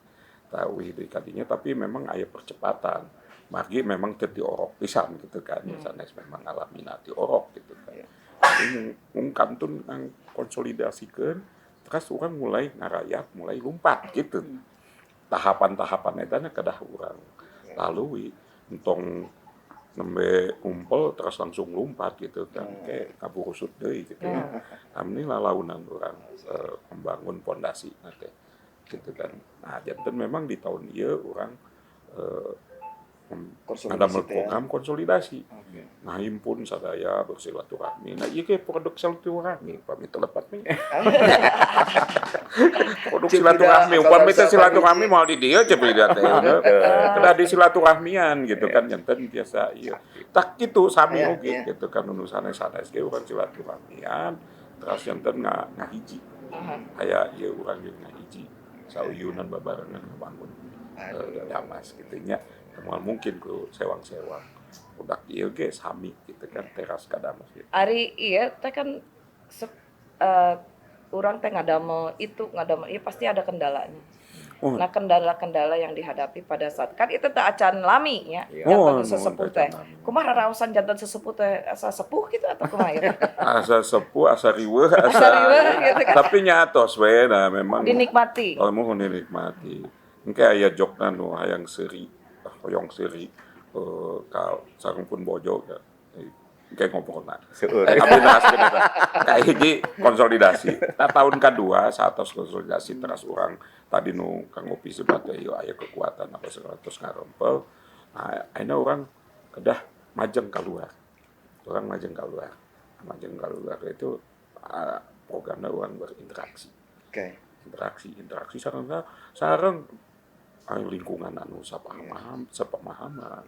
Tah uih deui ka dinya tapi memang aya percepatan. Margi memang teu diorok pisan gitu kan. Sanes memang alamina diorok gitu kan. Jadi mung kantun konsolidasikeun terus urang mulai ngarayat, mulai lumpat gitu. Tahapan-tahapan eta nya kedah urang lalui entong nembe kumpul terus langsung lompat gitu kan kayak kaburusut deui gitu ya. Amni lalaunan urang membangun pondasi teh gitu kan. Nah, janten memang di tahun ieu urang Ngadamel program konsolidasi. Nah, himpun sadaya bersilaturahmi. Nah, ieu ge produk silaturahmi, pami teu lepat mah. Produk silaturahmi, upami teh silaturahmi moal di dieu Ceu Ida teh. Kedah di silaturahmian gitu kan janten biasa ieu. Tak kitu sami oge gitu kan nu sanes-sanes ge urang silaturahmian, terus janten ngahiji. Aya ieu urang ge ngahiji. Sauyunan babarengan ngabangun Damas gitu nya. Moal mungkin ku sewang-sewang. Udah ieu ge sami gitu kan teras ka Damas gitu. Ari ieu teh kan urang teh ngadamel itu, ngadamel ieu pasti ada kendalanya. Nah, kendala-kendala yang dihadapi pada saat kan itu teh acan lami nya. Janten sesepuh teh. Kumaha raraosan janten sesepuh teh asa sepuh gitu atau kumaha ieu? Asa sepuh, asa riweuh, asa riweuh gitu kan. Tapi nya atos we nah memang dinikmati. Oh, muhun dinikmati. Engke aya jokna nu hayang seuri, hoyong seuri ka sareng pun bojo ya. Engke ngobrolna. Seueur. Abdi neraskeun eta. Kahiji konsolidasi. Nah, tahun kedua saatos konsolidasi teras urang tadi nu Kang Opi sebat teh ieu aya kekuatan apa 100 ngarempel. Nah, ayeuna urang kedah majeng keluar. Urang majeng keluar. Majeng keluar itu programna urang berinteraksi. Oke. Interaksi sareng lingkungan anu sapamahaman.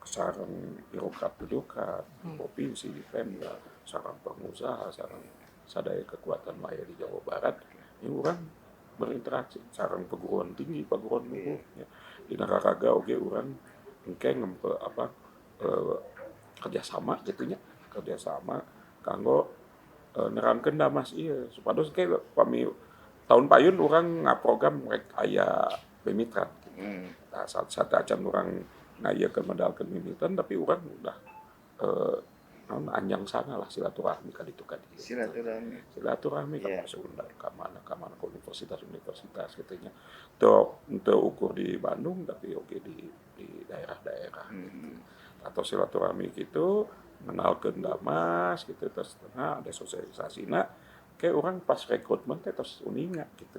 Sareng birokrat-birokrat, provinsi, Pemda, sareng pengusaha, sareng sadaya kekuatan maya di Jawa Barat, ini urang berinteraksi sareng perguruan tinggi, perguruan luhur ya. Dina raraga oge urang engke ngempe apa kerjasama gitu nya, kerjasama kanggo nerangkeun Damas ieu supados engke pami tahun payun urang ngaprogram rek aya Bemitra. Nah, saat acan urang ngayakeun medalkeun mimitan tapi urang udah anjang sana lah silaturahmi ka ditu ka dieu. Silaturahmi ka Sunda ka mana ka universitas-universitas kitu nya. Teu ukur di Bandung tapi oge di daerah-daerah gitu. Atau silaturahmi gitu mengenalkeun Damas gitu terus tengah ada sosialisasina ke urang pas rekrutmen teh tos uninga gitu.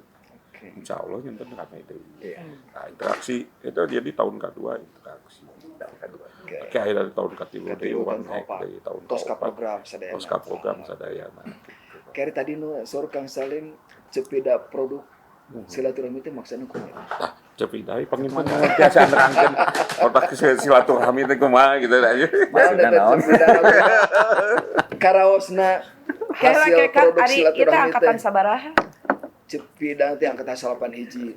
Insya Allah nyentuh ramai deui. Nah, interaksi itu jadi tahun kedua interaksi. Tahun kedua. Oke, dari tahun ketiga deui urang naik deui tahun Toska program sadayana. Toska program sadayana. Gitu. Kari tadi nu saur Kang Salim cepida produk silaturahmi teh maksudna kumaha? Tah, cepida panginten biasa nerangkeun otak silaturahmi teh kumaha gitu aja. Maksudna naon? Karaosna hasil produk silaturahmi teh. Kita angkatan sabaraha? Cepida teh angkatan 8 hiji.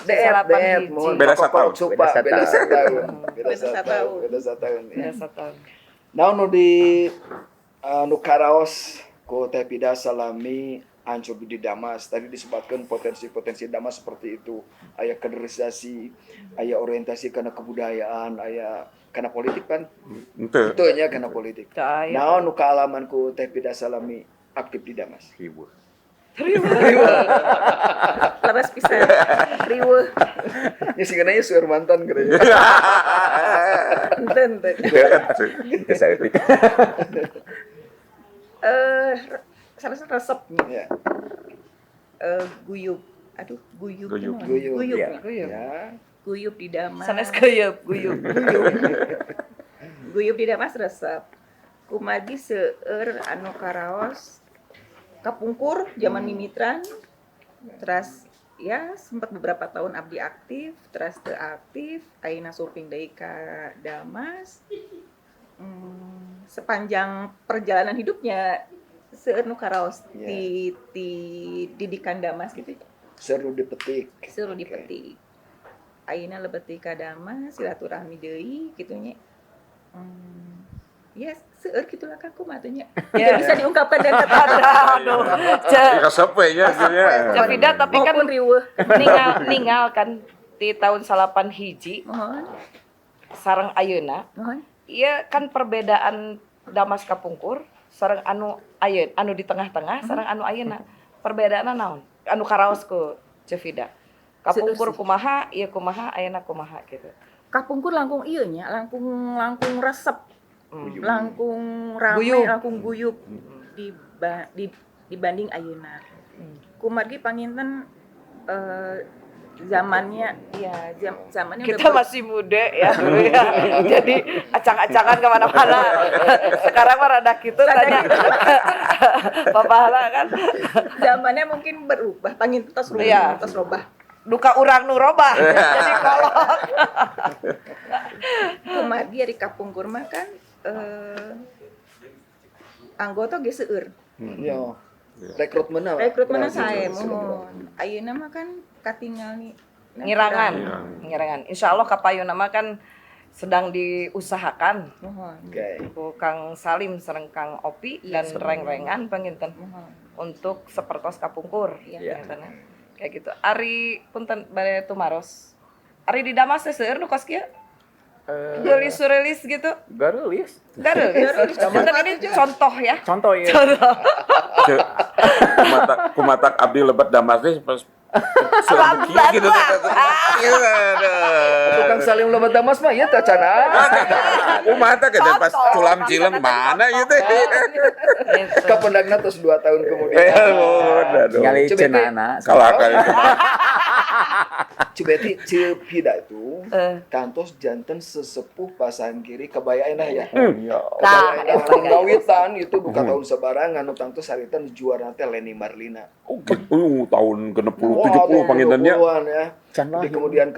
Deet, mohon beda satahun. Beda satahun. Naon nu di nu karaos ku Teh Pida salami ancur di Damas. Tadi disebutkan potensi-potensi Damas seperti itu. Aya kaderisasi, aya orientasi karena kebudayaan, aya karena politik kan. Henteu. Itu nya karena politik. Naon nu kaalaman ku Teh Pida salami aktif di Damas? Riweuh. Leres pisan. Riweuh. Ya singkatnya seueur mantan katanya. Henteu. Teu saeutik. Salah resep. Ya. Guyub. Aduh, guyub. Guyub. Ya. Guyub di Damas. Sanes guyub, guyub. Guyub di Damas resep. Kumargi seueur anu karaos kapungkur zaman mimitran. Terus ya sempat beberapa tahun abdi aktif, terus teu aktif, ayeuna surfing deui ka Damas. Sepanjang perjalanan hidupnya seueur nu karaos di didikan Damas gitu. Seru dipetik. Seru dipetik. Ayeuna lebet deui ka Damas, silaturahmi deui kitu nya. Ya, seueur kitulah Kang kumaha teh nya. Tidak bisa diungkapkan dengan kata-kata. Aduh. Resep we nya. Capida tapi kan riweuh. Ningal kan di tahun 8 hiji. Mohon. Sareng ayeuna. Mohon. Iya kan perbedaan Damas kapungkur sareng anu ayeuna, anu di tengah-tengah sareng anu ayeuna. Perbedaanna naon? Anu karaos ku Cevida. Kapungkur kumaha, ieu kumaha, ayeuna kumaha gitu. Kapungkur langkung ieu nya, langkung resep. Langkung rame, guyub. Langkung guyub dibanding ayeuna. Kumargi panginten Zamannya, ya zamannya kita udah masih muda ya dulu ya. Jadi acang-acangan kemana-mana. Sekarang mah rada gitu tanya. Papahala kan. Zamannya mungkin berubah, pangin tos rubah, ya. Tos robah. Duka urang nu robah. Jadi kolot. Kumargi ari kapungkur mah kan anggota ge seueur. Yo. Rekrutmenna. Rekrutmenna sae muhun. Ayeuna mah kan katingal nih ngirangan. Ngirangan. Insyaallah kapayuna mah kan sedang diusahakan. Okay. Ku Kang Salim sareng Kang Opi dan reng-rengan panginten untuk sepertos kapungkur. Iya. Kayak gitu. Ari punten bade tumaros. Ari di Damas teh seueur nu kos kieu? Geulis-reulis gitu. Gareulis. Gareulis. Punten ini contoh ya. Contoh ya. Contoh. Kumatak abdi lebet Damas teh pas sulam kieu gitu. Tukang Salim lebet Damas mah ieu teh cana. Kumatak eta pas culam cilem mana ieu teh. Kapendagna terus 2 tahun kemudian. Ningali cenana. Kalah kali. Cibeti Cipida itu kantos janten sesepuh pasanggiri kabaya endah ya. Kabaya endah ngawitan itu bukan tahun sabarangan nu tangtos harita nu juara teh Leni Marlina. Oh, gitu, tahun 60 70 pangintennya. Ya. Jadi kemudian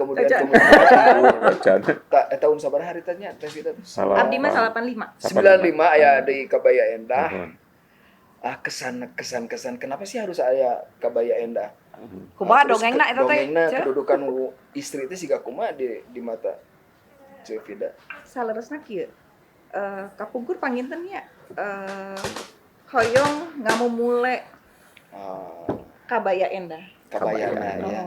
tahun sabaraha haritanya teh Vida? Abdi mah 85. 95 aya di Kabaya Endah. Ah kesan kenapa sih harus aya Kabaya Endah? Kumaha dongengna eta teh? Dongengna kedudukan istri teh siga kumaha di mata Ceu Vida. Saleresna kieu. Kapungkur panginten nya hoyong ngamumule Kabaya Endah. Kabayana ya.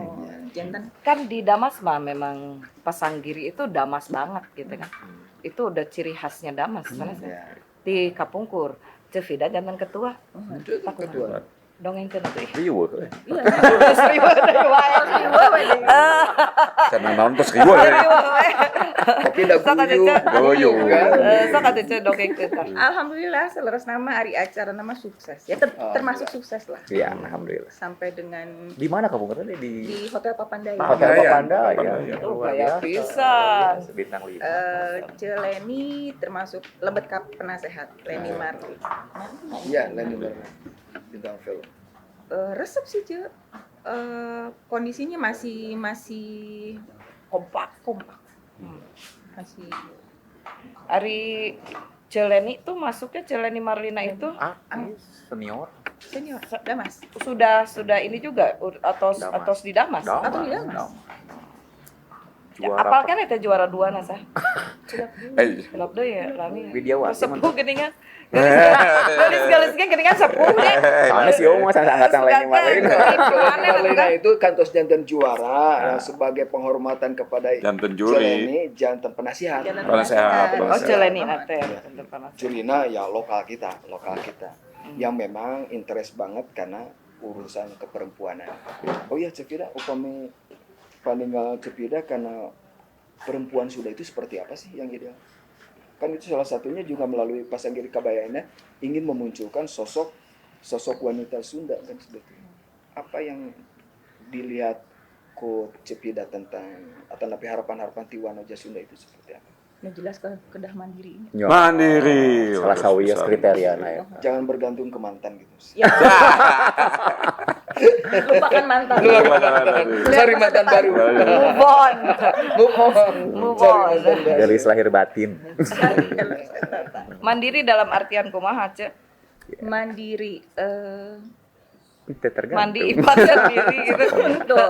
Janten. Kan di Damas mah memang pasanggiri itu Damas banget gitu kan. Itu udah ciri khasnya Damas sana. Ya. Di kapungkur Ceu Vida janten ketua. Ketua. Dongengkeun atuh ih. Riweuh. Iya. Terus riweuh deui wae. Cenah naon tos riweuh. Tapi da guyub. Sok atuh Ceu dongengkeun tah. Alhamdulillah seleres nama ari acara nama sukses. Ya termasuk sukses lah. Iya, alhamdulillah. Sampai dengan di mana kapungkur teh di Hotel Papandayan. Hotel Papandayan. Oh, gaya pisan. Bintang 5. Ceu Leni termasuk lebet ka penasehat Leni Marlina. Iya, Leni Marlina. Bintang film. Resep sih Ceu. Kondisinya masih kompak. Masih. Ari Ceu Leni tuh masuknya Ceu Leni Marlina itu artis senior. Senior Damas. Sudah ini juga atau di Damas. Atau di Damas. Juara. Apal kan eta juara 2 nasa. Cilap deui ya lami. Widiawati sepuh geuningan. Galis-galis ge geuningan sepuh deh. Sanes ieu mah angkatan Leni Marlina. Marlina itu kantos janten juara sebagai penghormatan kepada janten juri. Leni janten penasihat. Penasehat. Oh, Ceu Leni teh janten penasehat. Jurina ya lokal kita. Yang memang interest banget karena urusan keperempuanan. Oh iya Ceu Vida, upami paninggal Ceu Vida karena perempuan Sunda itu seperti apa sih yang ideal? Kan itu salah satunya juga melalui Pasanggiri Kabayana ingin memunculkan sosok wanita Sunda kan sebetulnya. Apa yang dilihat ku Ceu Vida tentang atau napi harapan-harapan ti wanoja Sunda itu seperti apa? Nah jelas ke kedah mandiri ini. Mandiri. Salah sawios kriteriana ya. Jangan bergantung ke mantan gitu. Ya. Lupakan mantan. Cari mantan baru. Move on. Move on. Garis lahir batin. Mandiri dalam artian kumaha, Ceu? Mandiri tidak tergantung. Mandi ipat sendiri gitu. Betul.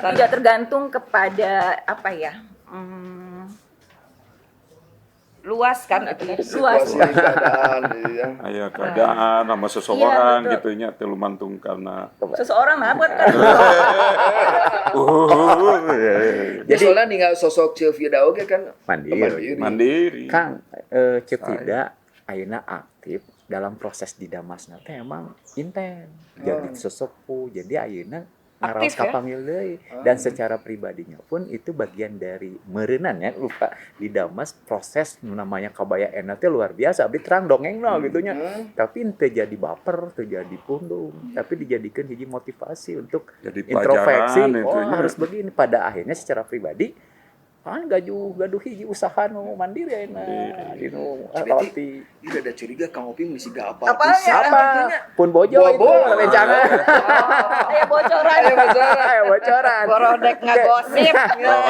Tidak tergantung kepada apa ya? Luas kan itu luas keadaan ya. Aya keadaan sama seseorang iya, gitu nya teu lumantung karena seseorang mah buat kan. Jadi soalnya ninggal sosok Ceu Vida oge kan mandiri. Kang Ceu Vida ayeuna aktif dalam proses di Damasna teh emang inten. Jadi sesepuh, jadi ayeuna Ngaraos Aktif ya? Kapanggil deui. Dan secara pribadinya pun itu bagian dari meureunan ya, lupa di Damas proses nu namanya Kabaya Endah teh luar biasa. Abdi terang dongengna gitu nya. Tapi teu jadi baper, teu jadi pundung, tapi dijadikan hiji motivasi untuk Jadi introspeksi. pelajaran Oh, itunya. harus begini. Pada akhirnya secara pribadi kan gajuh gaduh hiji usaha nu mandiri ayeuna dinu roti. Ieu rada curiga Kang Opi mesti gak apa. Apa ya? Apa pun bojo itu Bobo. rencangan. Aya bocoran. Ayo bocoran. Ayo bocoran. Borodek ngagosip. Oh,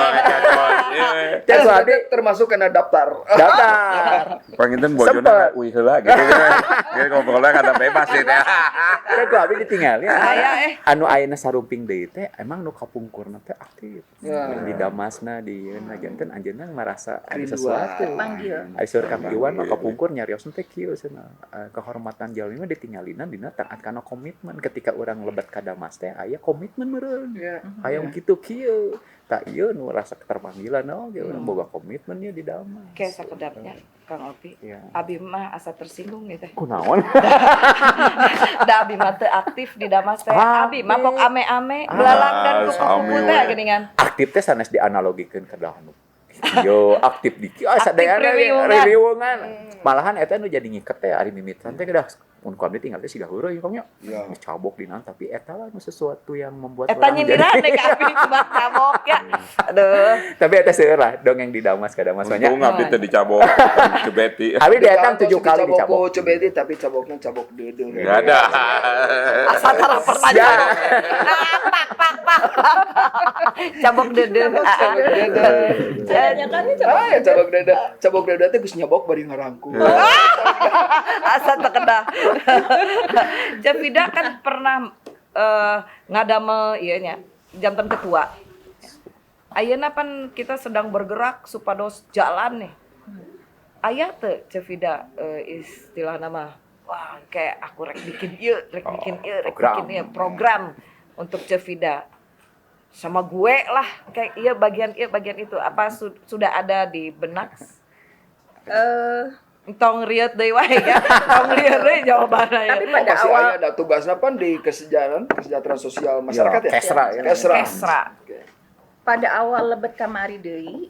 iya. Cek ku abdi Termasuk kena daftar. daftar. Panginten bojona Sempet. uih heula gitu. Jadi ngobrolnya kada bebas gitu ya. Cek ku abdi ditinggal ya. Aya Anu ayeuna sarumping deui teh emang nu kapungkurna teh aktif. Ya. Di Damasna di yeuna janten anjeunna merasa ada Kerinduan. sesuatu. Panggil. Ari saur Kang Iwan mah kapungkur nyariosna teh kieu cenah. Kehormatan jalmi mah ditinggalina dina taat kana komitmen. Ketika urang lebet ka Damas teh aya komitmen meureun. Ya. Hayang kitu kieu. Tak ieu nu rasa keterpanggilan oge urang boga komitmen nya di Damas. Kayak sakedapnya Kang Opi. Ya. Abi mah asa tersinggung gitu. Kunaon? Da abi mah teu aktif di Damas teh. Ah, Abi mah pok ame-ame Ah, belalang dan kupu-kupu sami teh we. geuningan. Aktif teh sanes dianalogikeun ka nu. Yo aktif di kieu asa Aktif sadayana ririungan. ririungan. Malahan eta nu jadi ngiket teh ari mimitan teh kedah mun ku abdi tinggal teh siga heureuy kong nya. Ya. Dicabok dina tapi eta lah nu sesuatu yang membuat Eta orang nyindiran deh ka abi sebab cabok ya. Aduh. Tapi eta seueur lah dongeng di Damas ka Damas banyak. Untung abdi teh dicabok ke Beti. Abi datang 7 kali dicabok. Ku Ceu Beti tapi caboknya cabok deudeuh. Enggak ada. Asa tara pernah Ya. cabok. Ah, pak pak pak. Cabok deudeuh. Cabok deudeuh. Caranya kan ini cabok. Ah, ya cabok deudeuh. Cabok deudeuh teh geus nyabok bari ngarangkul. Asa teu kedah. Javida kan pernah ngadamel ieu nya janten ketua. Ayeuna pan kita sedang bergerak supados jalan nih. Aya teu Javida istilah nama wah kayak aku rek bikin ieu, rek bikin ieu, rek program. bikin ieu program untuk Javida. Sama gue lah kayak iya bagian itu apa sudah ada di benak? Tong riet deui wae ya. Tong riet deui jawabanna ya. Tapi Oh, pada pasti awal aya ada tugasna pan di kesejahteraan sosial masyarakat ya. Kesra ya. Kesra. Kesra. Oke. Pada awal lebet kamari deui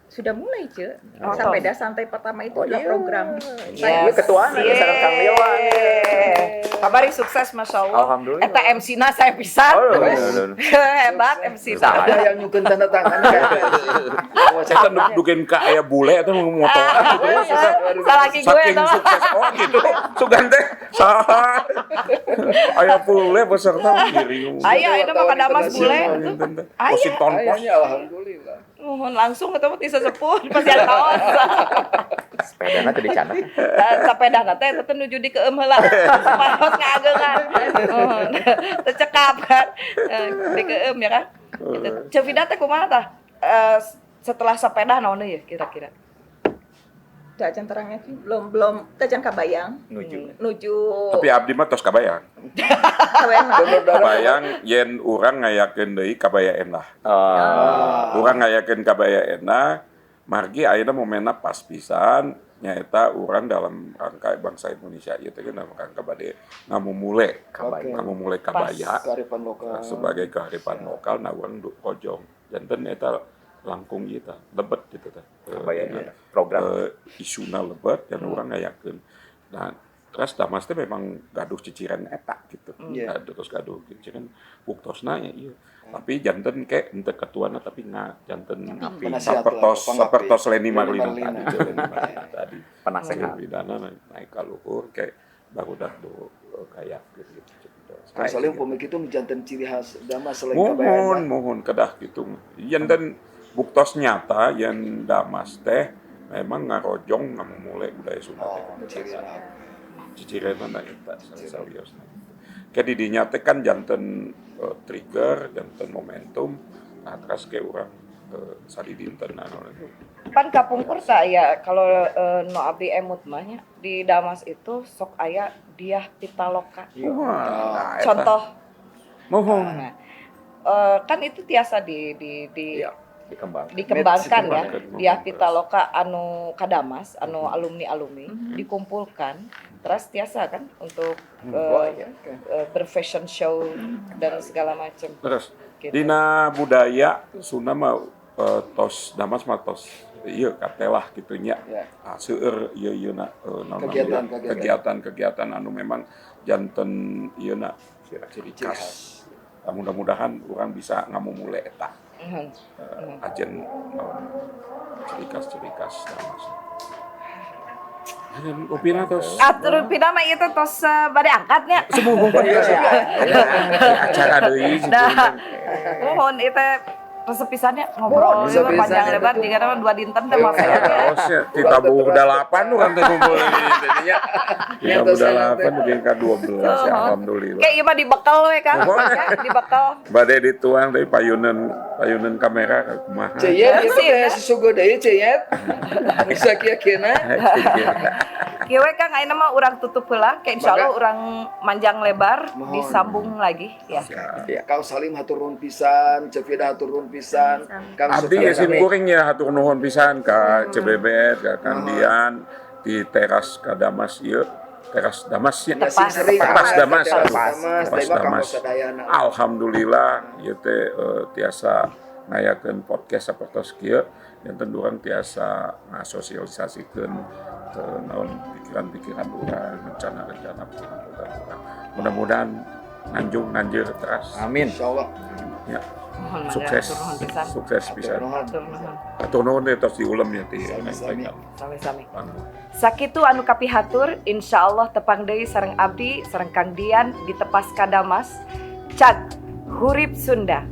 sudah mulai ce Oh. sampai dah santai pertama itu Oh, adalah iya. program. Iya, ketuaan Yeay. sareng Kang Iwan. Kabari sukses Masya Allah. Alhamdulillah. Eta MC-na saya pisan. Oh, iya, iya, Hebat MC-na. Ada yang nyukeun tanda tangan kan. Oh, Saya kan dukin ka aya bule eta mau motoran gitu ya. Salaki gue Saking eta mah. sukses oh gitu. Sugan teh saha. Aya bule peserta diri. Aya eta mah kadamas bule. Aya. Washington Post. Ayahnya alhamdulillah. Mohon langsung ketemu ti sesepuh pas yang kaos. Sepedana teh dicandak. Sapedana teh eta teh nuju dikeum heula. Supados ngaageungan. Teu cekap kan. Dikeum ya kan. Gitu. Ceu Vida teh kumaha tah? Setelah sepeda naon deui ya kira-kira? Teu acan terangnya sih belum teu acan kabayang Nuju. nuju Tapi abdi mah tos kabayang. kabayang naon? Donor darah. Kabayang yen urang ngayakeun deui kabaya endah. Ah. Urang ngayakeun kabaya endah, margi ayeuna momenna pas pisan nyaeta urang dalam rangka bangsa Indonesia ieu teh dalam rangka bade ngamumule Kabaya. ngamumule kabaya Kearifan lokal. sebagai kearifan lokal nah urang rojong. Janten eta langkung ieu tah lebet gitu tah. Kabaya ya. Program. Isuna lebet dan urang ngayakeun. Nah, terus Damas teh memang gaduh ciciran eta gitu. Iya. Gaduh, terus gaduh ciciran buktosna ya ieu. Tapi janten ke henteu ketuana tapi nga janten Penasihat lah, sapertos pengabdi. sapertos Leni Leni Marlina Marlina. tadi, Ceu Leni Marlina tadi. Penasehat. Pidana naik ka luhur kayak barudak do kayak gitu. Kang Salim upami kitu janten ciri khas Damas selain Mohon, kabayana. mohon kedah gitu. Yen dan buktos nyata yen Damas teh memang ngarojong ngamumule budaya Sunda teh. Oh, ciri khas. Cicirena na eta sawiosna gitu. Ke di dinya teh kan janten trigger, janten momentum, nah terus ke urang sadidinten anu itu. Pan kapungkur tak ya kalau no abdi emut mah nya, di Damas itu sok aya Diah Pitaloka. Wah, nah, eta. Contoh. Mohon. Nah, kan itu tiasa di Iya. Dikembangkan. Dikembangkan ya. Dikembangkan. Di Pitaloka anu Kadamas, anu alumni-alumni dikumpulkan terus tiasa kan untuk Oh, iya. berfashion show dan segala macam. Terus Gitu. dina budaya Sunda mah tos Damas mah tos ieu katelah kitu nya. Ya. Ah, seueur ieu ieu na naon Kegiatan, namanya? kegiatan. Kegiatan-kegiatan anu memang janten ieu na ciri khas. Nah, mudah-mudahan orang bisa ngamumule eta. Ajen naon ciri khas Damas. Ajen upina tos. Atur pina mah ieu teh tos bade angkatnya. Acara deui situ. Nah, mohon ieu teh resep pisannya ngobrol Resep ieu mah panjang pisan. lebar jika mah dua dinten teh mah saya. Raosnya ti tabuh dalapan urang teh kumpul di dinya. Ti tabuh dalapan dugi ka 12 ya alhamdulillah. Kayak ieu mah dibekal we Kang. Mohon. Ya, dibekal. Bade dituang deui payuneun kamera ka kumaha. Ceyet itu teh susugo deui Ceyet. Bisa kieu-kieuna. Kieu we Kang ayeuna mah urang tutup heula, kayak insyaallah urang manjang lebar Mohon. disambung lagi ya. Iya. Kang Salim hatur nuhun pisan, Ceu Fida hatur nuhun pisan, Kang Abdi Sufyan ge sim kuring ya hatur nuhun pisan ka CBB ka Kang Dian di teras Kadamas ieu, teras Damas nya. Ya, sing sering Tepas Damas. Teras Aduh. Damas, Tepas deui mah kanggo Damas. sadayana. Alhamdulillah ieu teh tiasa ngayakeun podcast sapertos kieu janten urang tiasa ngasosialisasikeun naon pikiran-pikiran urang, rencana-rencana program urang. Mudah-mudahan nanjung nanjeur teras. Amin. Insyaallah. Ya, Mohon mangga, sukses. hatur nuhun pisan. Sukses Hatur pisan. nuhun. Hatur nuhun. Hatur nuhun teh tos diulem ya teh. Sami-sami. Sami-sami. Sakitu anu kapihatur, insyaallah tepang deui sareng abdi sareng Kang Dian di Tepas Kadamas. Cag Hurip Sunda.